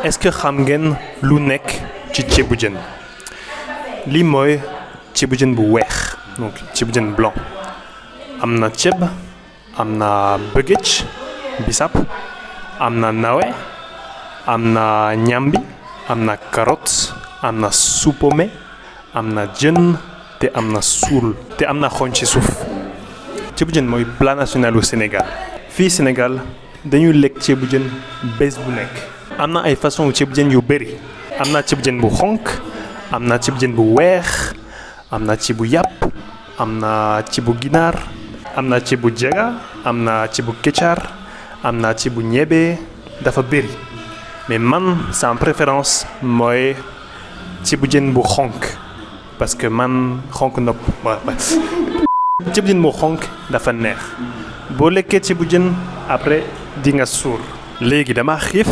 est-ce que xam ngeen lu nekk ci ceebu jën lii mooy ceebu jën bu weex donc ceebu jën blanc am na ceeb am na bëggëj bisap am na nawe am na ñambi am na carotte am na supome am na jën te am na suul te am na xooñ ci suuf ceebu jën mooy plat national au Sénégal fii Sénégal dañuy lekk ceebu jën bés bu nekk am na ay façon ceebu jën yu bëri am na ceebu jën bu xonk am na ceebu jën bu weex am na ceebu yàpp am na ceebu ginaar am na ceebu jega am na ceebu kecaar am na ceebu ñebe dafa bëri mais man sama préférence mooy ceebu jën bu xonk parce que man xonk nopp ceebu jën bu xonk dafa neex boo lekkee ceebu jën après di nga suur léegi dama xiif